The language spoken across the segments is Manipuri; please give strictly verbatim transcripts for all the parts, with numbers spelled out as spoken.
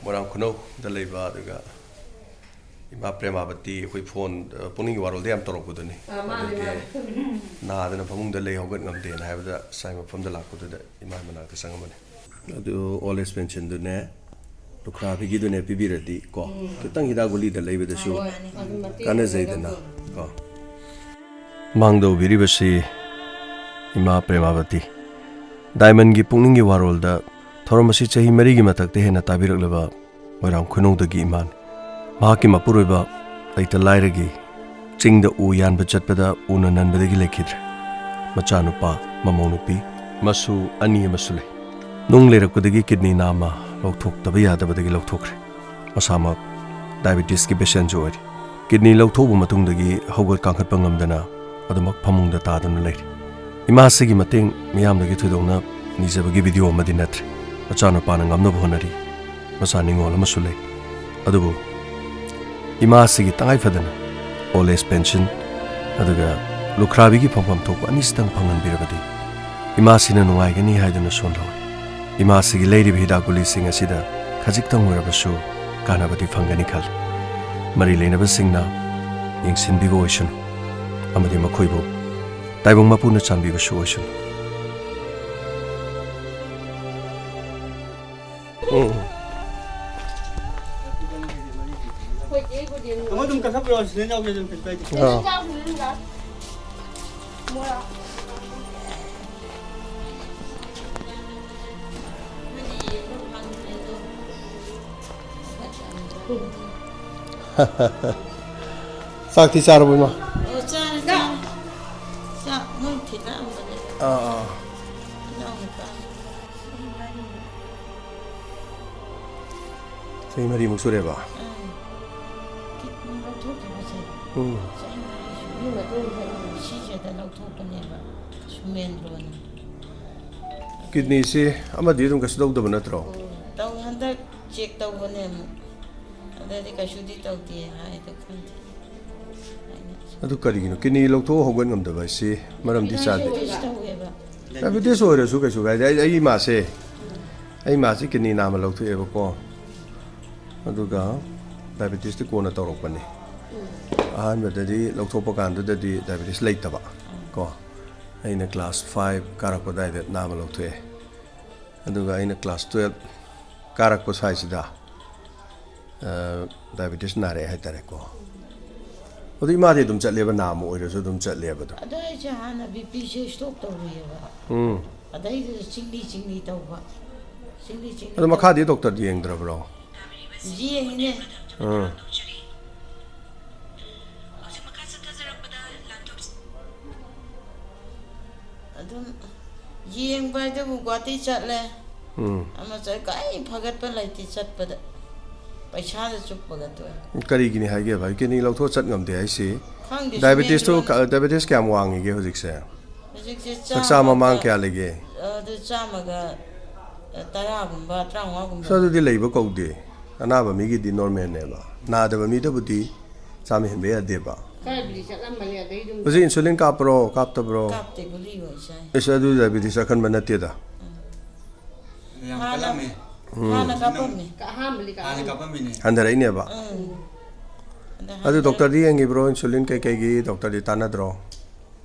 ꯃꯣꯏꯔꯥꯡ ꯈꯨꯅꯧꯗ ꯂꯩꯕ, ꯑꯗꯨꯒ ꯏꯃꯥ ꯄ꯭ꯔꯦꯃꯥꯕꯇꯤ, ꯑꯩꯈꯣꯏ ꯐꯣꯟ, ꯑ, ꯄꯨꯛꯅꯤꯡꯒꯤ ꯋꯥꯔꯣꯜꯗ ꯌꯥꯝ ꯇꯧꯔꯛꯄꯗꯨꯅꯤ꯫ ꯑꯥ, ꯃꯥꯅꯦ, ꯑꯗꯒꯤ ꯃꯥꯅꯦ꯫ ꯅꯥꯗꯅ ꯐꯃꯨꯡꯗ ꯂꯩ ꯍꯧꯒꯠ ꯉꯝꯗꯦꯅ ꯍꯥꯏꯕꯗ ꯉꯁꯥꯏ ꯃꯐꯝꯗ ꯂꯥꯛꯄꯗꯨꯗ ꯏꯃꯥ ꯃꯅꯥꯛꯇ ꯆꯪꯉꯝꯕꯅꯤ꯫ ꯑꯗꯨ old age pensionꯗꯨꯅꯦ, ꯂꯨꯈ꯭ꯔꯥꯕꯤꯒꯤꯗꯨꯅꯦ ꯄꯤꯕꯤꯔꯗꯤ ꯀꯣ, ꯎꯝ꯫ ꯈꯤꯇꯪ ꯍꯤꯗꯥꯛ ꯒꯨꯂꯤꯗ ꯂꯩꯕꯗꯁꯨ ꯍꯣꯏ, ꯃꯥꯅꯦ꯫ ꯑꯗꯨ ꯃꯇꯦꯡ ꯀꯥꯟꯅꯖꯩꯗꯅ ꯑꯣꯏꯅꯕ꯫ ꯀꯣ꯫ ꯃꯥꯡꯗꯧꯕꯤꯔꯤꯕꯁꯤ ꯏꯃꯥ ꯄ꯭ꯔꯦꯃꯥꯕꯇꯤ꯫ ꯗꯥꯏꯃꯟꯒꯤ ꯄꯨꯛꯅꯤꯡꯒꯤ ꯋꯥꯔꯣꯜꯗ ꯊꯧꯔꯝ ꯑꯁꯤ ꯆꯍꯤ ꯃꯔꯤꯒꯤ ꯃꯊꯛꯇ ꯍꯦꯟꯅ ꯇꯥꯕꯤꯔꯛꯂꯕ ꯃꯣꯏꯔꯥꯡ ꯈꯨꯅꯧꯗꯒꯤ ꯏꯃꯥꯅꯤ꯫ ꯃꯍꯥꯛꯀꯤ ꯃꯄꯨꯔꯣꯏꯕ ꯂꯩꯇ ꯂꯥꯏꯔꯒꯤ ꯆꯤꯡꯗ ꯎ ꯌꯥꯟꯕ ꯆꯠꯄꯗ ꯎꯅ ꯅꯟꯕꯗꯒꯤ ꯂꯩꯈꯤꯗ꯭ꯔꯦ꯫ ꯃꯆꯥꯅꯨꯄꯥ, ꯃꯃꯧ ꯅꯨꯄꯤ, ꯃꯁꯨ ꯑꯅꯤ ꯑꯃꯁꯨ ꯂꯩ꯫ ꯅꯨꯡ ꯂꯩꯔꯛꯄꯗꯒꯤ ꯀꯤꯗꯅꯤ ꯅꯥꯝꯃ ꯂꯧꯊꯣꯛꯇꯕ ꯌꯥꯗꯕꯗꯒꯤ ꯂꯧꯊꯣꯛꯈ꯭ꯔꯦ꯫ ꯃꯁꯥꯃꯛ ꯗꯥꯏꯕꯦꯇꯤꯁꯀꯤ ꯄꯦꯁꯦꯟꯁꯨ ꯑꯣꯏꯔꯤ꯫ ꯀꯤꯗꯅꯤ ꯂꯧꯊꯣꯛꯎꯕ ꯃꯇꯨꯡꯗꯒꯤ ꯍꯧꯒꯠ ꯀꯥꯡꯈꯠꯄ ꯉꯝꯗꯅ ꯑꯗꯨꯃꯛ ꯐꯃꯨꯡꯗ ꯇꯥꯗꯨꯅ ꯂꯩꯔꯤ꯫ ꯏꯃꯥꯁꯤꯒꯤ ꯃꯇꯦꯡ ꯃꯤꯌꯥꯝꯗꯒꯤ ꯊꯣꯏꯗꯣꯛꯅ ꯅꯤꯖꯕꯒꯤ ꯚꯤꯗꯤꯑꯣ ꯑꯃꯗꯤ ꯅꯠꯇ꯭ꯔꯦ꯫ ꯃꯆꯥꯅꯨꯄꯥꯅ ꯉꯝꯅꯕ ꯍꯣꯠꯅꯔꯤ꯫ ꯃꯆꯥ ꯅꯤꯉꯣꯜ ꯑꯃꯁꯨ ꯂꯩ꯫ ꯑꯗꯨꯕꯨ ꯏꯃꯥꯁꯤꯒꯤ ꯇꯉꯥꯏ ꯐꯗꯅ old age pension ꯑꯗꯨꯒ ꯂꯨꯈ꯭ꯔꯥꯕꯤꯒꯤ ꯐꯪꯐꯝ ꯊꯣꯛꯄ ꯑꯅꯤꯁꯤꯇꯪ ꯐꯪꯍꯟꯕꯤꯔꯕꯗꯤ ꯏꯃꯥꯁꯤꯅ ꯅꯨꯡꯉꯥꯏꯒꯅꯤ ꯍꯥꯏꯗꯨꯅ ꯁꯣꯟꯊꯧꯏ꯫ ꯏꯃꯥꯁꯤꯒꯤ ꯂꯩꯔꯤꯕ ꯍꯤꯗꯥꯛ ꯒꯨꯂꯤꯁꯤꯡ ꯑꯁꯤꯗ ꯈꯖꯤꯛꯇꯪ ꯑꯣꯏꯔꯕꯁꯨ ꯀꯥꯟꯅꯕꯗꯤ ꯐꯪꯒꯅꯤ ꯈꯜꯂꯤ꯫ ꯃꯔꯤ ꯂꯩꯅꯕꯁꯤꯡꯅ ꯌꯦꯡꯁꯤꯟꯕꯤꯕ ꯑꯣꯏꯁꯅꯨ ꯑꯃꯗꯤ ꯃꯈꯣꯏꯕꯨ ꯇꯥꯏꯕꯪ ꯃꯄꯨꯅ ꯆꯥꯟꯕꯤꯕꯁꯨ ꯑꯣꯏꯁꯅꯨ꯫ ꯎꯝ꯫ ꯑꯃ ꯑꯗꯨꯝ ꯀꯛꯊꯠꯄꯤꯔꯣ, ꯁꯤꯗ ꯌꯥꯎꯒꯦ ꯑꯗꯨꯝ, ꯀꯩꯁꯨ ꯀꯥꯏꯗꯦ꯫ ꯑꯥ꯫ ꯆꯥꯛꯇꯤ ꯆꯥꯔꯕꯣ, ꯏꯃꯥ? ꯑꯣ, ꯆꯥꯔꯦ, ꯆꯥꯔꯦ꯫ ꯆꯥꯛ ꯃꯣꯏ ꯊꯤꯜꯂꯛꯑꯝꯕꯅꯦ꯫ ꯑꯥ, ꯑꯥ꯫ ꯏꯅꯥꯎꯅꯨꯄꯥ꯫ ꯆꯍꯤ ꯃꯔꯤꯃꯨꯛ ꯁꯨꯔꯦꯕ? ꯑꯥ꯫ ꯀꯤꯠꯅꯤ ꯂꯧꯊꯣꯛꯈꯤꯕꯁꯦ꯫ ꯎꯝ꯫ ꯆꯍꯤ ꯃꯔꯤ ꯁꯨꯔꯕ ꯃꯇꯨꯡꯗ ꯁꯤꯖꯗ ꯂꯧꯊꯣꯛꯄꯅꯦꯕ, ꯁꯨꯃꯦꯟꯗ꯭ꯔꯣꯅ꯫ ꯀꯤꯠꯅꯤꯁꯤ ꯑꯃꯗꯤ ꯑꯗꯨꯝ ꯀꯩꯁꯨ ꯇꯧꯗꯕ ꯅꯠꯇ꯭ꯔꯣ? ꯎꯝ꯫ ꯇꯧ-, ꯍꯟꯗꯛ ꯆꯦꯛ ꯇꯧꯕꯅꯦ ꯑꯃꯨꯛ꯫ ꯑꯗꯨꯗꯤ ꯀꯩꯁꯨꯗꯤ ꯇꯧꯗꯦ ꯍꯥꯏ, ꯑꯗꯨ ꯈꯪꯗꯦ꯫ ꯑꯗꯨ ꯀꯔꯤꯒꯤꯅꯣ? ꯀꯤꯠꯅꯤ ꯂꯧꯊꯣꯛ ꯍꯧꯒꯠ ꯉꯝꯗꯕ ꯍꯥꯏꯁꯤ ꯃꯔꯝꯗꯤ ꯆꯥꯗꯦ꯫ ꯗꯥꯏꯕꯦꯇꯤꯁ ꯇꯧꯋꯦꯕ꯫ ꯗꯥꯏꯕꯦꯇꯤꯁ ꯑꯣꯏꯔꯁꯨ ꯀꯩꯁꯨ ꯀꯥꯏꯗꯦ꯫ ꯑꯩ, ꯑꯩ ꯏꯃꯥꯁꯦ, ꯑꯩ ꯏꯃꯥꯁꯦ ꯀꯤꯠꯅꯤ ꯅꯥꯝꯃ ꯂꯧꯊꯣꯛꯑꯦꯕꯀꯣ꯫ ꯑꯗꯨꯒ ꯗꯥꯏꯕꯦꯇꯤꯁꯇꯤ ꯀꯣꯟꯅ ꯇꯧꯔꯛꯄꯅꯤ꯫ ꯑꯍꯥꯟꯕꯗꯗꯤ ꯂꯧꯊꯣꯛꯄ ꯀꯥꯟꯗꯨꯗꯗꯤ ꯗꯥꯏꯕꯦꯇꯤꯁ ꯂꯩꯇꯕ ꯀꯣ꯫ ꯑꯩꯅ ꯀ꯭ꯂꯥꯁ ꯐꯥꯏꯚ ꯀꯥꯔꯛꯄ ꯑꯗꯨꯋꯥꯏꯗ ꯅꯥꯕ ꯂꯧꯊꯣꯛꯑꯦ꯫ ꯑꯗꯨꯒ ꯑꯩꯅ ꯀ꯭ꯂꯥꯁ ꯇꯨꯌꯦꯜꯞ ꯀꯥꯔꯛꯄ ꯁ꯭ꯋꯥꯏꯁꯤꯗ, ꯑ, ꯗꯥꯏꯕꯦꯇꯤꯁ ꯅꯥꯔꯛꯑꯦ ꯍꯥꯏꯇꯥꯔꯦꯀꯣ꯫ ꯑꯗꯨ ꯏꯃꯥꯗꯤ ꯑꯗꯨꯝ ꯆꯠꯂꯦꯕ, ꯅꯥꯝꯃ ꯑꯣꯏꯔꯁꯨ ꯑꯗꯨꯝ ꯆꯠꯂꯦꯕ ꯑꯗꯣ꯫ ꯑꯗꯣ ꯑꯩꯁꯦ ꯍꯥꯟꯅ ꯕꯤ ꯄꯤꯁꯦ ꯏꯁꯇꯣꯛ ꯇꯧꯔꯨꯏꯌꯦꯕ꯫ ꯎꯝ꯫ ꯑꯗꯩꯗꯨꯗ ꯆꯤꯡꯂꯤ ꯆꯤꯡꯂꯤ ꯇꯧꯕ꯫ ꯆꯤꯡꯂꯤ ꯆꯤꯡꯂꯤ ꯑꯗꯣ ꯇꯧꯕ꯫ ꯃꯈꯥꯗꯤ ꯗꯣꯛꯇꯔꯗꯤ ꯌꯦꯡꯗ꯭ꯔꯕ꯭ꯔꯣ? ꯌꯦꯡꯉꯤꯅꯦ꯫ ꯎꯝ꯫ ꯑꯗꯨꯝ ꯌꯦꯡꯕ ꯍꯥꯏꯗꯨꯕꯨ ꯒꯨꯍꯥꯇꯤ ꯆꯠꯂꯦ꯫ ꯎꯝ꯫ ꯑꯃ ꯆꯠ-, ꯀꯔꯤ ꯐꯒꯠꯄ ꯂꯩꯇꯦ ꯆꯠꯄꯗ꯫ ꯄꯩꯁꯥꯗ ꯆꯨꯞꯄꯒ ꯇꯣꯛꯑꯦ꯫ ꯀꯔꯤꯒꯤꯅꯤ ꯍꯥꯏꯒꯦ ꯚꯥꯏ? ꯀꯤꯗꯅꯤ ꯂꯧꯊꯣꯛ ꯆꯠ ꯉꯝꯗꯦ ꯍꯥꯏꯁꯤ? ꯈꯪꯗꯦ, ꯗꯥꯏꯕꯦꯇꯤꯁꯇꯨ ꯁꯨꯃꯦꯟ ꯀ-, ꯗꯥꯏꯕꯦꯇꯤꯁ ꯀꯌꯥꯝ ꯋꯥꯡꯉꯤꯒꯦ ꯍꯧꯖꯤꯛꯁꯦ? ꯍꯧꯖꯤꯛꯁꯦ ꯆꯥꯛꯆꯥ ꯆꯥꯝꯃꯒ, ꯃꯃꯥꯡ ꯀꯌꯥ ꯂꯩꯒꯦ? ꯑꯗꯨ ꯆꯥꯝꯃꯒ ꯇꯔꯥꯒꯨꯝꯕ, ꯇꯔꯥꯃꯉꯥꯒꯨꯝꯕ꯫ ꯑꯁ, ꯑꯗꯨꯗꯤ ꯂꯩꯕ ꯀꯧꯗꯦ꯫ ꯑꯅꯥꯕ ꯃꯤꯒꯤꯗꯤ ꯅꯣꯔꯃꯦꯜꯅꯦꯕ꯫ ꯅꯥꯗꯕ ꯃꯤꯗꯕꯨꯗꯤ ꯆꯥꯝꯃ ꯍꯦꯟꯕ ꯌꯥꯗꯦꯕ꯫ ꯈꯔꯕꯨꯗꯤ ꯆꯠꯂꯝꯕꯅꯦ, ꯑꯗꯩ ꯑꯗꯨꯝ ꯍꯧꯖꯤꯛ ꯏꯟꯁꯨꯂꯤꯟ ꯀꯥꯞꯄ꯭ꯔꯣ, ꯀꯥꯞꯇꯕ꯭ꯔꯣ? ꯀꯥꯞꯇꯦ, ꯒꯨꯂꯤ ꯑꯣꯏ ꯆꯥꯏ꯫ ꯏꯁ, ꯑꯗꯨ ꯗꯥꯏꯕꯦꯇꯤꯁ ꯑꯈꯟꯕ ꯅꯠꯇꯦꯗ꯫ ꯎꯝ꯫ ꯌꯥꯝ ꯍꯥꯟꯅ, ꯀꯜꯂꯝꯃꯦ꯫ ꯎꯝ꯫ ꯍꯥꯟꯅ ꯀꯥꯞꯄꯝꯃꯦ꯫ ꯍꯥꯟꯅ ꯀꯥꯞꯄꯝꯃꯤꯅꯦ꯫ ꯍꯟꯊꯔꯛꯏꯅꯦꯕ꯫ ꯎꯝ꯫ ꯑꯗ ꯑꯗꯨ ꯍꯟꯊꯔꯛ- ꯗꯣꯛꯇꯔꯗꯤ ꯌꯦꯡꯉꯤꯕ꯭ꯔꯣ? ꯏꯟꯁꯨꯂꯤꯟ ꯀꯩꯀꯩꯒꯤ ꯗꯣꯛꯇꯔꯗꯤ ꯇꯥꯟꯅꯗ꯭ꯔꯣ?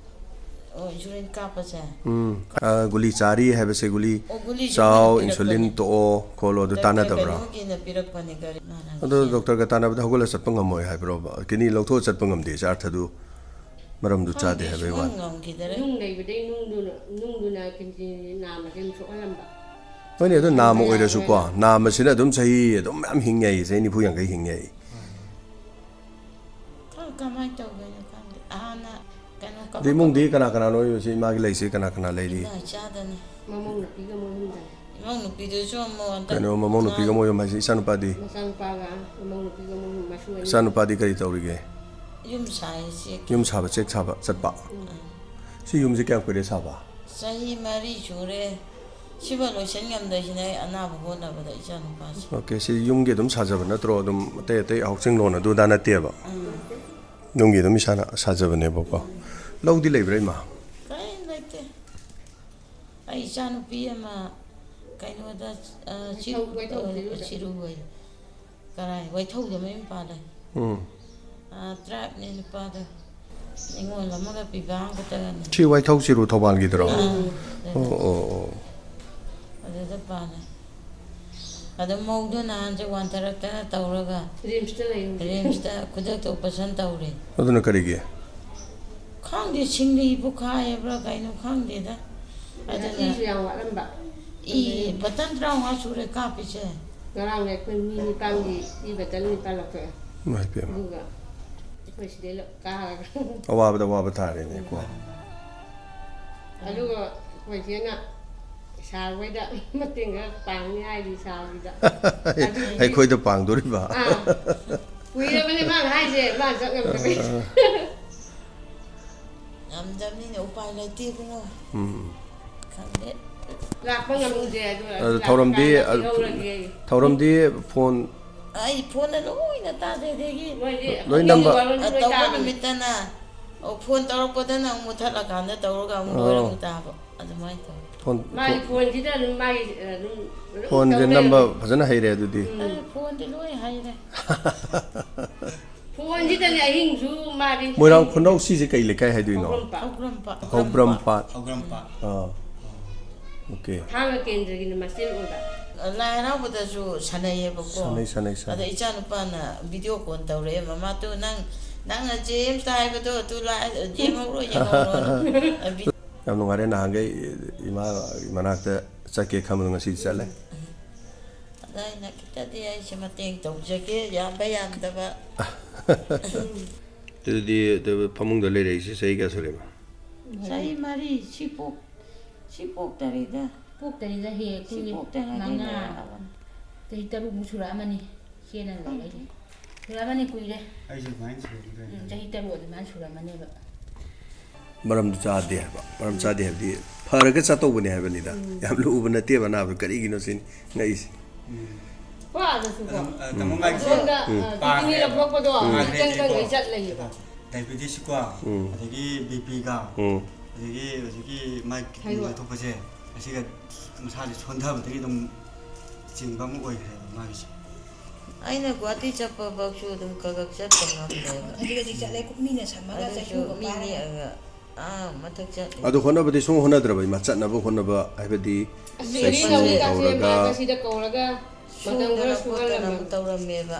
ꯑꯣ, ꯏꯟꯁꯨꯂꯤꯟ ꯀꯥꯞꯄꯁꯦ? ꯎꯝ꯫ ꯑ, ꯒꯨꯂꯤ ꯆꯥꯔꯤ ꯍꯥꯏꯕꯁꯦ, ꯒꯨꯂꯤ ꯑꯣ, ꯒꯨꯂꯤꯁꯨ ꯆꯥꯎ, ꯃꯣꯏꯅ ꯏꯟꯁꯨꯂꯤꯟ ꯄꯤꯔꯛꯄꯅꯦ꯫ ꯇꯣꯛꯑꯣ ꯈꯣꯠꯂꯣ, ꯑꯗꯨ ꯗꯥꯛꯇꯔ ꯇꯥꯟꯅꯗꯕ꯭ꯔꯥ? ꯀꯩꯅꯣꯒꯤꯅ ꯄꯤꯔꯛꯄꯅꯦ, ꯒꯥꯔꯤ ꯃꯥꯅ ꯑꯗꯣ ꯍꯪꯉꯤꯁꯦ꯫ ꯗꯣꯛꯇꯔꯒ ꯇꯥꯟꯅꯕꯗ ꯍꯧꯒꯠꯂ ꯆꯠꯄ ꯉꯝꯃꯣꯏ ꯍꯥꯏꯕ꯭ꯔꯣꯕ? ꯀꯤꯗꯅꯤ ꯂꯧꯊꯣꯛꯑ ꯆꯠꯄ ꯉꯝꯗꯦ ꯍꯥꯏꯁꯦ ꯑꯔꯊꯗꯨ ꯃꯔꯝꯗꯨ ꯆꯥꯗꯦ ꯈꯪꯗꯦ, ꯍꯥꯏꯕꯩ ꯁꯨꯡꯉꯝ ꯋꯥꯅꯤ꯫ ꯉꯝꯈꯤꯗꯔꯦ꯫ ꯅꯨꯡ ꯂꯩꯕꯗꯩ ꯅꯨꯡꯗꯨꯅ, ꯅꯨꯡꯗꯨꯅ ꯀꯤꯗꯅꯤ ꯅꯥꯝꯃꯁꯦ ꯑꯗꯨꯝ ꯁꯣꯛꯍꯜꯂꯝꯕ꯫ ꯍꯣꯏꯅꯦ, ꯑꯗꯨ ꯅꯥꯝꯃ ꯌꯥꯝ ꯑꯣꯏꯔꯁꯨꯀꯣ, ꯌꯥꯝꯃꯦ꯫ ꯅꯥꯝꯃꯁꯤꯅ ꯑꯗꯨꯝ ꯆꯍꯤ ꯑꯗꯨꯝ ꯃꯌꯥꯝ ꯍꯤꯡ ꯌꯥꯏ, ꯆꯍꯤ ꯅꯤꯐꯨ ꯌꯥꯡꯈꯩ ꯍꯤꯡ ꯌꯥꯏ꯫ ꯈꯪ-, ꯀꯃꯥꯏꯅ ꯇꯧꯗꯣꯏꯅꯣ ꯈꯪꯗꯦ꯫ ꯍꯥꯟꯅ ꯀꯩꯅꯣ ꯑꯗꯨ ꯏꯃꯨꯡꯗꯤ ꯀꯥꯞꯄꯛꯄ-, ꯀꯅꯥ ꯀꯅꯥꯅꯣ ꯑꯣꯏꯔꯤꯕꯁꯤ? ꯏꯃꯥꯒꯤ ꯂꯩꯁꯤ ꯀꯅꯥ ꯀꯅꯥ ꯂꯩꯔꯤ? ꯏꯃꯥ ꯏꯆꯥꯗꯅꯤ꯫ ꯃꯃꯧ ꯅꯨꯄꯤꯒ ꯃꯣꯏ ꯑꯍꯨꯝꯗꯅꯤ꯫ ꯏꯃꯧ ꯅꯨꯄꯤꯗꯨꯁꯨ ꯑꯃꯨꯛ ꯍꯟꯗꯛ ꯀꯩꯅꯣ, ꯃꯃꯧ ꯅꯨꯄꯤꯒ ꯃꯥ ꯃꯣꯏ ꯑꯍꯨꯝ ꯍꯥꯏꯁꯦ ꯏꯆꯥꯅꯨꯄꯥꯗꯤ? ꯃꯆꯥꯅꯨꯄꯥꯒ ꯃꯃꯧ ꯅꯨꯄꯤꯒ ꯃꯣꯏ ꯑꯍꯨꯝ, ꯃꯁꯨ ꯑꯅꯤ꯫ ꯏꯆꯥꯅꯨꯄꯥꯗꯤ ꯀꯔꯤ ꯇꯧꯔꯤꯒꯦ? ꯌꯨꯝ ꯁꯥꯏ, ꯆꯦꯛ꯫ ꯌꯨꯝ ꯁꯥꯕ, ꯆꯦꯛ ꯁꯥꯕ ꯆꯠꯄ? ꯎꯝ꯫ ꯁꯤ ꯌꯨꯝꯁꯤ ꯀꯌꯥꯝ ꯀꯨꯏꯔꯦ ꯁꯥꯕ? ꯆꯍꯤ ꯃꯔꯤ ꯁꯨꯔꯦ꯫ ꯁꯤꯐꯥꯎ ꯂꯣꯏꯁꯤꯟ ꯉꯝꯗꯣꯏꯁꯤꯅꯦ ꯑꯩ ꯑꯅꯥꯕ ꯍꯣꯠꯅꯕꯗ ꯏꯆꯥꯅꯨꯄꯥꯁꯦ꯫ ꯑꯣꯀꯦ, ꯁꯤ ꯌꯨꯝꯒꯤ ꯑꯗꯨꯝ ꯁꯥꯖꯕ ꯅꯠꯇ꯭ꯔꯣ? ꯑꯗꯨꯝ ꯑꯇꯩ ꯑꯇꯩ ꯍꯥꯎꯁꯤꯡ ꯂꯣꯟ ꯑꯗꯨ ꯑꯗꯥ ꯅꯠꯇꯦꯕ? ꯎꯝ꯫ ꯌꯨꯝꯒꯤ ꯑꯗꯨꯝ ꯏꯁꯥꯅ ꯁꯥꯖꯕꯅꯦꯕꯀꯣ꯫ ꯂꯧꯗꯤ ꯂꯩꯕ꯭ꯔꯥ, ꯏꯃꯥ? ꯀꯔꯤꯝ ꯂꯩꯇꯦ꯫ ꯑꯩ ꯏꯆꯥꯅꯨꯄꯤ ꯑꯃ ꯀꯩꯅꯣꯗ, ꯑ, ꯆꯤꯔꯨ-, ꯀꯩꯊꯧ-, ꯀꯩꯊꯧ ꯑ, ꯆꯤꯔꯨꯗ꯫ ꯆꯤꯔꯨ ꯑꯣꯏ꯫ ꯀꯔꯥꯏ? ꯋꯥꯏꯊꯧꯗ ꯃꯌꯨꯝ ꯄꯥꯜꯂꯦ꯫ ꯎꯝ꯫ ꯑꯥ, ꯇ꯭ꯔꯥꯏꯕꯅꯦ ꯅꯨꯄꯥꯗꯣ꯫ ꯅꯤꯉꯣꯜ ꯑꯃꯒ ꯄꯤꯕ ꯑꯃꯈꯛꯇꯒꯅꯦ꯫ ꯁꯤ ꯋꯥꯏꯊꯧ ꯆꯤꯔꯨ ꯊꯧꯕꯥꯜꯒꯤꯗꯨꯔꯣ? ꯑꯥ꯫ ꯑꯣ, ꯑꯣ, ꯑꯣ꯫ ꯑꯗꯨꯗ ꯄꯥꯜꯂꯦ꯫ ꯑꯗꯨ ꯃꯧꯗꯣ ꯅꯍꯥꯟꯁꯦ ꯋꯥꯟꯊꯔꯛꯇꯅ ꯇꯧꯔꯒ ꯔꯤꯝꯁꯇ ꯂꯩ ꯍꯧꯖꯤꯛ꯫ ꯔꯤꯝꯁꯇ ꯈꯨꯗꯛꯇ ꯑꯣꯄꯔꯦꯁꯟ ꯇꯧꯔꯦ꯫ ꯑꯗꯨꯅ ꯀꯔꯤꯒꯤ? ꯈꯪꯗꯦ, ꯁꯤꯡꯂꯤ ꯄꯣꯛꯈꯥꯏꯕ꯭ꯔꯥ ꯀꯩꯅꯣ ꯈꯪꯗꯦꯗ꯫ ꯑꯗꯨꯅ ꯏꯁꯨ ꯌꯥꯝ ꯋꯥꯠꯂꯝꯕ꯫ ꯏ ꯕꯇꯟ ꯇꯔꯥꯃꯉꯥ ꯁꯨꯔꯦ ꯀꯥꯞꯄꯤꯁꯦ꯫ ꯉꯔꯥꯡꯅ ꯑꯩꯈꯣꯏ ꯃꯤ ꯅꯤꯄꯥꯟꯒꯤ ꯏ ꯕꯇꯟ ꯅꯤꯄꯥꯟ ꯂꯧꯊꯣꯛꯑꯦ꯫ ꯏꯃꯥꯏ ꯄꯦꯝꯃ꯫ ꯑꯗꯨꯒ ꯑꯩꯈꯣꯏ ꯁꯤꯗꯩ ꯂꯧ-, ꯀꯥꯔꯒ꯫ ꯑꯋꯥꯕꯗ ꯑꯋꯥꯕ ꯇꯥꯔꯦꯅꯦꯀꯣ꯫ ꯑꯗꯨꯒ ꯑꯩꯈꯣꯏ ꯆꯦꯅ ꯁꯥꯔ ꯍꯣꯏꯗ ꯃꯇꯦꯡ ꯈꯔ ꯄꯥꯡꯅꯤ ꯍꯥꯏꯔꯤ ꯁꯥꯔꯒꯤꯗ꯫ ꯑꯗꯨꯗꯤ ꯑꯩꯈꯣꯏꯗ ꯄꯥꯡꯗꯣꯔꯤꯕ? ꯑꯥ꯫ ꯀꯨꯏꯔꯕꯅꯦ ꯃꯥꯅ ꯍꯥꯏꯁꯦ, ꯃꯥ ꯆꯠ ꯉꯝꯗꯕꯩ꯫ ꯑꯥ꯫ ꯉꯝꯗꯕꯅꯤꯅ ꯎꯄꯥꯏ ꯂꯩꯇꯦ ꯏꯕꯨꯡꯉꯣ꯫ ꯎꯝ꯫ ꯈꯪꯗꯦ꯫ ꯂꯥꯛꯄ ꯉꯝꯗꯦ, ꯑꯗꯨ ꯑꯗꯨ ꯂꯥꯛꯄ ꯊꯧꯔꯝꯗꯤ, ꯀꯥꯟꯗ ꯑꯗꯨ ꯄꯤꯍꯧꯔꯒꯦ꯫ ꯊꯧꯔꯝꯗꯤ ꯐꯣꯟ ꯑꯩ ꯐꯣꯟꯗ ꯂꯣꯏꯅ ꯇꯥꯖꯩ, ꯑꯗꯒꯤ ꯃꯣꯏꯗꯤ ꯂꯣꯏ ꯅꯝꯕ꯫ ꯋꯥꯔꯣꯟꯁꯨ ꯂꯣꯏ ꯇꯧꯕ ꯇꯥꯕꯅꯤ꯫ ꯅꯨꯃꯤꯠꯇꯅ, ꯑꯣ, ꯐꯣꯟ ꯇꯧꯔꯛꯄꯗꯅ ꯑꯃꯨꯛ ꯃꯨꯠꯊꯠꯂꯀꯥꯟꯗ ꯇꯧꯔꯒ ꯑꯃꯨꯛ ꯑꯣ꯫ ꯂꯣꯏꯔ ꯑꯃꯨꯛ ꯇꯥꯕ, ꯑꯗꯨꯃꯥꯏꯅ ꯇꯧꯋꯤ꯫ ꯐꯣꯟ, ꯃꯥꯒꯤ ꯐꯣꯟ, ꯐꯣꯟꯁꯤꯗ ꯑꯗꯨꯝ ꯃꯥꯒꯤ, ꯑꯗꯨꯝ, ꯑꯗꯨꯝ ꯐꯣꯟꯁꯦ ꯇꯧ ꯂꯩꯔꯦ꯫ ꯅꯝꯕ ꯐꯖꯅ ꯍꯩꯔꯦ ꯑꯗꯨꯗꯤ꯫ ꯎꯝ꯫ ꯑꯦ, ꯐꯣꯟꯗꯤ ꯂꯣꯏ ꯍꯩꯔꯦ꯫ ꯐꯣꯟꯁꯤꯗꯅꯦ ꯑꯍꯤꯡꯁꯨ ꯃꯥꯗꯤ ꯃꯣꯏꯔꯥꯡ ꯈꯨꯅꯧ ꯁꯤꯁꯦ ꯀꯩ ꯂꯩꯀꯥꯏ ꯍꯥꯏꯗꯣꯏꯅꯣ? ꯍꯧꯒ꯭ꯔꯝꯄꯥꯠ꯫ ꯍꯧꯒ꯭ꯔꯝꯄꯥꯠ꯫ ꯍꯧꯒ꯭ꯔꯝꯄꯥꯠ꯫ ꯑꯥ꯫ ꯑꯣꯀꯦ꯫ ꯊꯥꯡꯒ ꯀꯦꯟꯗ꯭ꯔꯒꯤꯅ ꯃꯆꯦꯜ ꯑꯣꯏꯕ꯫ ꯂꯥꯏ ꯍꯔꯥꯎꯕꯗꯁꯨ ꯁꯥꯟꯅꯩꯌꯦꯕꯀꯣ꯫ ꯁꯥꯟꯅꯩ, ꯁꯥꯟꯅꯩ, ꯁꯥꯟꯅꯩ꯫ ꯑꯗ ꯏꯆꯥ ꯅꯨꯄꯥꯅ ꯚꯤꯗꯤꯑꯣ ꯀꯣꯜ ꯇꯧꯔꯛꯑꯦ, "ꯃꯃꯥ, ꯇꯨ ꯅꯪ, ꯅꯪꯅ ꯖꯦꯝꯁꯇ ꯍꯥꯏꯕꯗꯣ, ꯇꯨ ꯂꯥꯏ-, ꯌꯦꯡꯍꯧꯔꯣ, ꯌꯦꯡꯍꯧꯔꯣꯅ"꯫ ꯑ, ꯚꯤ- ꯌꯥꯝ ꯅꯨꯡꯉꯥꯏꯔꯦ, ꯅꯍꯥꯟꯈꯩ ꯏꯃꯥ ꯃꯅꯥꯛꯇ ꯆꯠꯀꯦ ꯈꯟꯕꯗꯣ ꯉꯁꯤꯗꯤ ꯆꯠꯂꯦ꯫ ꯑꯗ ꯑꯩꯅ ꯈꯤꯇꯗꯤ ꯑꯩꯁꯦ ꯃꯇꯦꯡ ꯇꯧꯖꯒꯦ, ꯌꯥꯝꯕ ꯌꯥꯝꯗꯕ꯫ ꯑꯗꯨꯗꯤ, ꯑꯗꯨ ꯐꯃꯨꯡꯗ ꯂꯩꯔꯛꯏꯁꯦ ꯆꯍꯤ ꯀꯌꯥ ꯁꯨꯔꯦꯕ? ꯆꯍꯤ ꯃꯔꯤ, ꯁꯤ ꯄꯣꯛ-, ꯁꯤ ꯄꯣꯛꯇꯔꯤꯗ꯫ ꯄꯣꯛꯇꯔꯤꯗ ꯍꯦꯛ ꯁꯤ ꯑꯩꯈꯣꯏꯒꯤ ꯄꯣꯛꯇ ꯉꯥꯏꯔꯤ ꯃꯉꯥ, ꯂꯩꯔꯛꯑꯕꯅꯤ꯫ ꯆꯍꯤ ꯇꯔꯨꯛꯃꯨꯛ ꯁꯨꯔꯛꯑꯃꯅꯤ ꯏꯆꯦꯅ ꯂꯩꯔꯛꯏꯁꯦ꯫ ꯁꯨꯔꯛꯑꯃꯅꯤ, ꯀꯨꯏꯔꯦ꯫ ꯑꯩꯁꯨ ꯑꯗꯨꯃꯥꯏꯅ ꯁꯨꯔꯝꯈꯤꯗꯣꯏꯅꯦ꯫ ꯎꯝ, ꯆꯍꯤ ꯇꯔꯨꯛ ꯑꯗꯨꯃꯥꯏꯅ ꯁꯨꯔꯝꯃꯅꯦꯕ꯫ ꯃꯔꯝ ꯆꯥꯗꯦ ꯍꯥꯏꯕ꯫ ꯃꯔꯝ ꯆꯥꯗꯦ ꯍꯥꯏꯕꯗꯤ ꯐꯔꯒ ꯆꯠꯇꯧꯕꯅꯦ ꯍꯥꯏꯕꯅꯤꯗ꯫ ꯎꯝ꯫ ꯌꯥꯝ ꯂꯨꯕ ꯅꯠꯇꯦꯕ ꯑꯅꯥꯕꯗꯣ꯫ ꯀꯔꯤꯒꯤꯅꯣ ꯁꯤꯅꯤ ꯉꯛꯏꯁꯦ꯫ ꯎꯝ꯫ ꯀꯣ ꯑꯥꯗꯁꯨꯀꯣ꯫ ꯑꯗꯨꯝ, ꯑ, ꯇꯥꯃꯣ ꯃꯥꯒꯤꯁꯦ ꯁꯣꯝꯗ, ꯎꯝ꯫ ꯑ, ꯄꯥꯈ꯭ꯔꯦ ꯀꯤꯗꯅꯤ ꯂꯧꯊꯣꯛꯄꯗꯣ ꯎꯝ꯫ ꯈꯤꯇꯪ ꯈꯪꯒꯩ ꯆꯠ ꯂꯩꯌꯦꯕ꯫ ꯗꯥꯏꯕꯦꯇꯤꯁꯀꯣ, ꯎꯝ꯫ ꯑꯗꯒꯤ ꯕꯤ ꯄꯤꯒ, ꯎꯝ꯫ ꯑꯗꯒꯤ ꯍꯧꯖꯤꯛꯀꯤ ꯃꯥꯒꯤ ꯀꯤꯗꯅꯤ ꯊꯥꯏꯔꯣꯏꯗ꯫ ꯂꯧꯊꯣꯛꯄꯁꯦ, ꯑꯁꯤꯒ ꯃꯁꯥꯁꯦ ꯁꯣꯟꯊꯕꯗꯒꯤ ꯑꯗꯨꯝ ꯆꯤꯡꯕ ꯑꯃ ꯑꯣꯏꯈ꯭ꯔꯦꯕ ꯃꯥꯒꯤꯁꯦ꯫ ꯑꯩꯅ ꯒꯨꯍꯥꯇꯤ ꯆꯠꯄꯐꯧꯁꯨ ꯑꯗꯨꯝ ꯈꯔ ꯈꯔ ꯆꯠꯄ ꯉꯝꯗꯦꯕ꯫ ꯈꯖꯤꯛ ꯈꯖꯤꯛ ꯆꯠꯂꯦ, ꯃꯤꯅ ꯁꯝꯃꯒ ꯑꯗꯨꯁꯨ ꯆꯍꯤꯒꯨꯝꯕ ꯃꯤ ꯄꯥꯔꯒ꯫ ꯅꯦꯛꯑꯒ ꯑꯥ ꯃꯊꯛ ꯆꯠꯂꯦ꯫ ꯑꯗꯨ ꯍꯣꯠꯅꯕꯗꯤ ꯁꯨꯡꯍꯣꯠ ꯍꯣꯠꯅꯗ꯭ꯔꯕ ꯏꯃꯥ, ꯆꯠꯅꯕ ꯍꯣꯠꯅꯕ ꯍꯥꯏꯕꯗꯤ ꯑꯁ, ꯆꯍꯤ ꯒꯥꯔꯤ ꯅꯧꯕ ꯀꯥꯁꯦ ꯀꯧꯔꯒ ꯃꯥ ꯉꯁꯤꯗ ꯀꯧꯔꯒ ꯃꯇꯝ ꯈꯔ ꯁꯨꯗꯅ ꯁꯨꯍꯜꯂꯝꯃꯤ꯫ ꯈꯣꯠꯇꯅ ꯑꯃꯨꯛ ꯇꯧꯔꯝꯃꯦꯕ꯫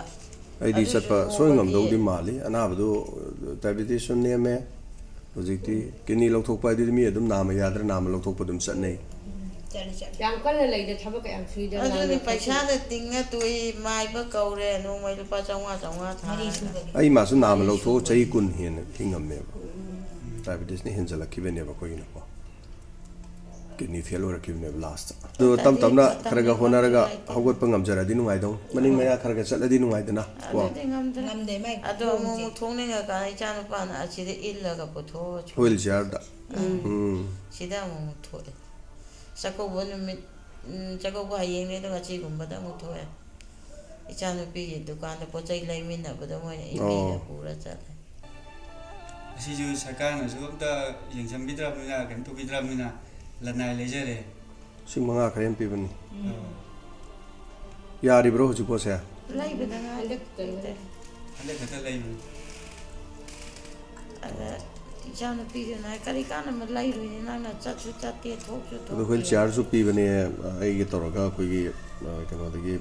ꯑꯩꯗꯤ ꯑꯗꯨꯁꯨ ꯆꯠꯄ ꯁꯨꯡꯉꯝ ꯃꯣꯏꯒꯤ ꯉꯝꯗꯧꯗꯤ ꯃꯥꯜꯂꯤ꯫ ꯑꯅꯥꯕꯗꯨ ꯗꯥꯏꯕꯤꯇꯤꯁꯁꯨ ꯅꯦꯝꯃꯦ꯫ ꯍꯧꯖꯤꯛꯇꯤ ꯀꯤꯗꯅꯤ ꯂꯧꯊꯣꯛꯄ ꯍꯥꯏꯗꯨꯗꯤ ꯃꯤ ꯑꯗꯨꯝ ꯅꯥꯝꯃ ꯌꯥꯗ꯭ꯔꯥ ꯅꯥꯝꯃ ꯂꯧꯊꯣꯛꯄ ꯑꯗꯨꯝ ꯆꯠꯅꯩ꯫ ꯆꯠꯂꯤ, ꯆꯠꯂꯤ꯫ ꯌꯥꯝ ꯀꯟꯅ ꯂꯩꯗ, ꯊꯕꯛ ꯀꯌꯥꯝ ꯁꯨꯏꯗ ꯑꯗꯨꯅꯤ ꯅꯥꯝꯃ ꯄꯩꯁꯥꯗ ꯇꯤꯡꯉ ꯇꯣꯛꯏ, ꯃꯥꯏꯕ ꯀꯧꯔꯦ, ꯅꯣꯡꯃꯩ ꯂꯨꯄꯥ ꯆꯥꯝꯃꯉꯥ, ꯆꯥꯝꯃꯉꯥ ꯊꯥꯔꯒ꯫ ꯃꯔꯤ ꯁꯨꯕꯒꯤ꯫ ꯑꯩ ꯃꯥꯁꯨ ꯅꯥꯝꯃ ꯃꯔꯤ ꯂꯧꯊꯣꯛꯑ ꯁꯨꯕꯒꯤ꯫ ꯆꯍꯤ ꯀꯨꯟ ꯍꯦꯟꯅ ꯍꯤꯡꯉꯝꯃꯦꯕ꯫ ꯎꯝ꯫ ꯗꯥꯏꯕꯤꯇꯤꯁꯅ ꯍꯦꯟꯖꯜꯂꯛꯈꯤꯕꯅꯦꯕ ꯑꯩꯈꯣꯏꯒꯤꯅꯀꯣ꯫ ꯀꯤꯗꯅꯤ ꯐꯦꯜ ꯑꯣꯏꯔꯛꯈꯤꯕꯅꯦꯕ ꯂꯥꯁꯇ꯫ ꯑꯗꯨ ꯇꯞ ꯇꯞꯅ ꯈꯔ ꯈꯔ ꯍꯣꯠꯅꯔꯒ ꯍꯧꯒꯠꯄ ꯉꯝꯖꯔꯗꯤ ꯅꯨꯡꯉꯥꯏꯗꯧ꯫ ꯃꯅꯤꯡ ꯃꯌꯥ ꯈꯔ ꯈꯔ ꯆꯠꯂꯗꯤ ꯅꯨꯡꯉꯥꯏꯗꯅ ꯀꯣ꯫ ꯑꯗꯨꯗꯤ ꯉꯝꯗ꯭ꯔꯦ꯫ ꯉꯝꯗꯦ, ꯃꯥꯏ ꯑꯗꯣ ꯑꯃꯨꯛ ꯈꯣꯡꯁꯦ꯫ ꯑꯃꯨꯛ ꯊꯣꯛꯅꯤꯡꯉꯀꯥꯟꯗ ꯏꯆꯥꯅꯨꯄꯥꯅ ꯑꯁꯤꯗ ꯏꯜꯂꯒ ꯄꯨꯊꯣꯛꯑ ꯁ꯭ꯀꯨꯜ꯫ ꯍ꯭ꯋꯤꯜ ꯆꯤꯌꯔꯗ꯫ ꯎꯝ꯫ ꯎꯝ꯫ ꯁꯤꯗ ꯑꯃꯨꯛ ꯑꯃꯨꯛ ꯊꯣꯛꯑꯦ꯫ ꯆꯥꯛꯀꯧꯕ ꯅꯨꯃꯤꯠ, ꯎꯝ, ꯆꯥꯛꯀꯧꯕ ꯍꯌꯦꯡꯅꯦ, ꯑꯗꯣ ꯉꯁꯤꯒꯨꯝꯕꯗ ꯑꯃꯨꯛ ꯊꯣꯛꯑꯦ꯫ ꯏꯆꯥꯅꯨꯄꯤꯒꯤ ꯗꯨꯀꯥꯟꯗ ꯄꯣꯠ ꯆꯩ ꯂꯩꯃꯤꯟꯅꯕꯗ ꯃꯣꯏꯅ ꯏꯝꯕꯤꯗ ꯑꯣ꯫ ꯄꯨꯔ ꯆꯠꯂꯦ꯫ ꯑꯁꯤꯁꯨ ꯁꯔꯀꯥꯔꯅꯁꯨ ꯑꯝꯇ ꯌꯦꯡꯁꯤꯟꯕꯤꯗ꯭ꯔꯕꯅꯤꯅ, ꯀꯩꯅꯣ ꯇꯧꯕꯤꯗ꯭ꯔꯕꯅꯤꯅ ꯂꯅꯥꯏ ꯂꯩꯖꯔꯦ꯫ ꯂꯤꯁꯤꯡ ꯃꯉꯥ ꯈꯔ ꯍꯦꯟꯅ ꯄꯤꯕꯅꯤ꯫ ꯎꯝ꯫ ꯌꯥꯔꯤꯕ꯭ꯔꯣ ꯍꯧꯖꯤꯛ ꯄꯣꯠꯁꯦ? ꯂꯩꯕꯗ ꯉꯥꯏꯔꯤ꯫ ꯍꯟꯗꯛꯇ ꯂꯩ-, ꯍꯟꯗꯛ ꯈꯛꯇ ꯂꯩꯕꯅꯤ꯫ ꯑꯗ ꯏꯆꯥꯅꯨꯄꯤꯗꯨꯅ ꯍꯥꯏ, "ꯀꯔꯤ ꯀꯥꯟꯅꯕ ꯂꯩꯔꯨꯏꯅꯤ? ꯅꯪꯅ ꯆꯠꯁꯨ ꯆꯠꯇꯦ, ꯊꯣꯛꯁꯨ ꯊꯣꯛꯇꯦ꯫" ꯑꯗꯣ ꯍ꯭ꯋꯤꯜ ꯆꯤꯌꯥꯔꯁꯨ ꯄꯤꯕꯅꯦ, ꯑꯩꯒꯤ ꯇꯧꯔꯒ ꯑꯩꯈꯣꯏꯒꯤ, ꯑ, ꯀꯩꯅꯣꯗꯒꯤ,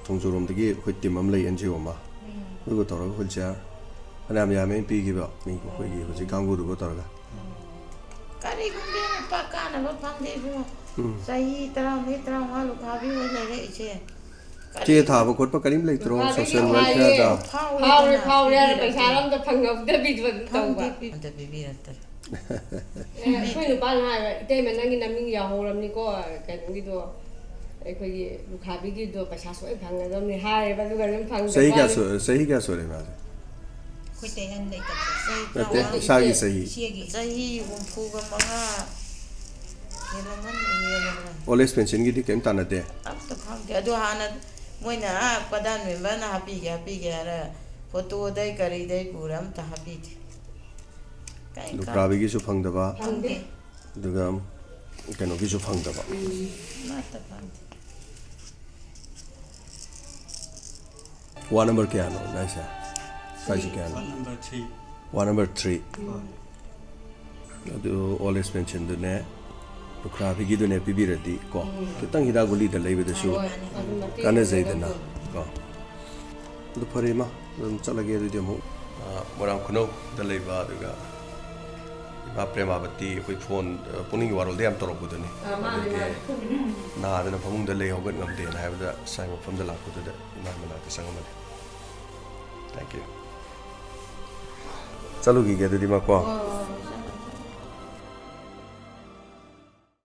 ꯊꯣꯡꯖꯨꯔꯣꯝꯗꯒꯤ ꯑꯩꯈꯣꯏ ꯇꯤꯝ ꯑꯃ ꯂꯩ, ꯑꯦꯟ ꯖꯤ ꯑꯣ ꯑꯃ꯫ ꯎꯝ꯫ ꯑꯗꯨꯒ ꯇꯧꯔꯒ ꯍ꯭ꯋꯤꯜ ꯆꯤꯌꯥꯔ ꯐꯅꯌꯥꯝ ꯌꯥꯝꯃꯦ ꯑꯩꯅ ꯄꯤꯈꯤꯕ, ꯃꯤ ꯑꯩꯈꯣꯏꯒꯤ ꯍꯧꯖꯤꯛ ꯀꯥꯡꯕꯨꯗꯨꯒ ꯇꯧꯔꯒ꯫ ꯀꯔꯤꯒꯨꯝꯕ ꯄꯥꯛ ꯀꯥꯟꯅꯕ ꯐꯪꯗꯦ ꯏꯕꯨꯡꯉꯣ꯫ ꯎꯝ꯫ ꯆꯍꯤ ꯇꯔꯥꯃꯔꯤ, ꯇꯔꯥꯃꯉꯥ ꯂꯨꯈꯥꯕꯤ ꯑꯣꯏ ꯂꯩꯔꯦ ꯏꯆꯦ꯫ ꯆꯦ ꯊꯥꯕ ꯈꯣꯠꯄ ꯀꯔꯤꯝ ꯂꯩꯇ꯭ꯔꯣ? ꯂꯨꯈꯥꯕꯤꯒꯤ ꯁꯣꯁꯤꯌꯦꯜ ꯐꯥꯎꯔꯦ, ꯋꯦꯜꯐꯤꯌꯔꯗ? ꯐꯥꯎꯔꯦ, ꯐꯥꯎꯔꯦ ꯍꯥꯏꯔ ꯄꯩꯁꯥ ꯑꯝꯇ ꯐꯪꯉꯝꯗꯕꯤꯗꯣ ꯑꯗꯨꯝ ꯇꯧꯕ꯫ ꯐꯪꯗꯦ, ꯄꯤ-, ꯑꯝꯇ ꯄꯤꯕꯤꯔꯛꯇꯔꯦ꯫ ꯑꯦ, ꯑꯩꯈꯣꯏ ꯅꯨꯄꯥꯅ ꯍꯥꯏꯕ, "ꯏꯇꯩꯃ, ꯅꯪꯒꯤ ꯅꯃꯤꯡ ꯌꯥꯎꯍꯧꯔꯝꯅꯤꯀꯣ, ꯀꯩꯅꯣꯒꯤꯗꯣ, ꯑꯩꯈꯣꯏꯒꯤ ꯂꯨꯈꯥꯕꯤꯒꯤꯗꯣ ꯄꯩꯁꯥ ꯁꯣꯏ ꯐꯪꯒꯗꯕꯅꯤ" ꯍꯥꯏꯌꯦꯕ, ꯑꯗꯨꯒ ꯑꯗꯨꯝ ꯐꯪꯗꯕ ꯆꯍꯤ ꯀꯌꯥ ꯋꯥꯅꯤ꯫ ꯁꯨ-, ꯆꯍꯤ ꯀꯌꯥ ꯁꯨꯔꯦ ꯃꯥꯁꯦ? ꯑꯩꯈꯣꯏ ꯇꯩꯍꯟ ꯂꯩꯇꯕꯁꯦ꯫ ꯅꯠꯇꯦ, ꯇꯔꯥꯃꯉꯥ꯫ ꯏꯁꯥꯒꯤ ꯆꯍꯤ꯫ ꯏꯆꯦꯒꯤ꯫ ꯆꯍꯤ ꯍꯨꯝꯐꯨꯒ ꯃꯉꯥ ꯍꯦꯜꯂꯝꯃꯅꯤ, ꯍꯦꯜꯂꯝꯃꯅꯤ꯫ ꯑꯣꯜ ꯑꯦꯖ ꯄꯦꯟꯁꯤꯟꯒꯤꯗꯤ ꯀꯔꯤꯝ ꯇꯥꯟꯅꯗꯦ? ꯑꯝꯇ ꯐꯪꯗꯦ꯫ ꯑꯗꯨ ꯍꯥꯟꯅ ꯃꯣꯏꯅ, ꯑꯥ, ꯄ꯭ꯔꯙꯥꯟ ꯃꯦꯝꯕꯔꯅ ꯍꯥꯞꯄꯤꯒꯦ, ꯍꯥꯞꯄꯤꯒꯦ ꯍꯥꯏꯔ ꯐꯣꯇꯣꯗꯩ ꯀꯔꯤꯗꯩ ꯄꯨꯔ ꯑꯝꯇ ꯍꯥꯞꯄꯤꯗꯦ꯫ ꯀꯩ ꯂꯨꯈ꯭ꯔꯥꯕꯤꯒꯤꯁꯨ ꯐꯪꯗꯕ, ꯐꯪꯗꯦ꯫ ꯑꯗꯨꯒ ꯀꯩꯅꯣꯒꯤꯁꯨ ꯐꯪꯗꯕ꯫ ꯑꯃꯠꯇ ꯐꯪꯗꯦ꯫ ꯋꯥꯔꯗ ꯅꯝꯕꯔ ꯀꯌꯥꯅꯣ ꯅꯪꯁꯦ? ꯁꯥꯏꯖꯁꯦ ꯀꯌꯥꯅꯣ? Ward number three. Ward number three. ꯑꯗꯨ ꯑꯣꯜ ꯑꯦꯖ ꯄꯦꯟꯁꯟꯗꯨꯅꯦ, ꯂꯨꯈ꯭ꯔꯥꯕꯤꯒꯤꯗꯨꯅꯦ ꯄꯤꯕꯤꯔꯗꯤ ꯀꯣ, ꯈꯤꯇꯪ ꯍꯤꯗꯥꯛ ꯒꯨꯂꯤꯗ ꯂꯩꯕꯗꯁꯨ ꯀꯥꯟꯅꯖꯩꯗꯅ ꯀꯣ꯫ ꯑꯗꯨ ꯐꯔꯦ ꯏꯃꯥ, ꯑꯗꯨꯝ ꯆꯠꯂꯒꯦ ꯑꯗꯨꯗꯤ ꯑꯃꯨꯛ꯫ ꯑ, ꯃꯣꯏꯔꯥꯡ ꯈꯨꯅꯧꯗ ꯂꯩꯕ, ꯑꯗꯨꯒ ꯏꯃꯥ ꯄ꯭ꯔꯦꯃꯥꯕꯇꯤ ꯑꯩꯈꯣꯏ ꯐꯣꯟ, ꯑ, ꯄꯨꯛꯅꯤꯡꯒꯤ ꯋꯥꯔꯣꯜꯗ ꯌꯥꯝ ꯇꯧꯔꯛꯄꯗꯨꯅꯤ꯫ ꯑꯗꯒꯤ ꯅꯥꯗꯅ ꯐꯃꯨꯡꯗ ꯂꯩ ꯍꯧꯒꯠ ꯉꯝꯗꯦꯅ ꯍꯥꯏꯕꯗ ꯉꯁꯥꯏ ꯃꯐꯝꯗ ꯂꯥꯛꯄꯗꯨꯗ ꯏꯃꯥ ꯃꯅꯥꯛꯇ ꯆꯪꯉꯝꯕꯅꯤ꯫ Thank you꯫ ꯆꯠꯂꯨꯈꯤꯒꯦ ꯑꯗꯨꯗꯤ ꯏꯃꯥ ꯀꯣ꯫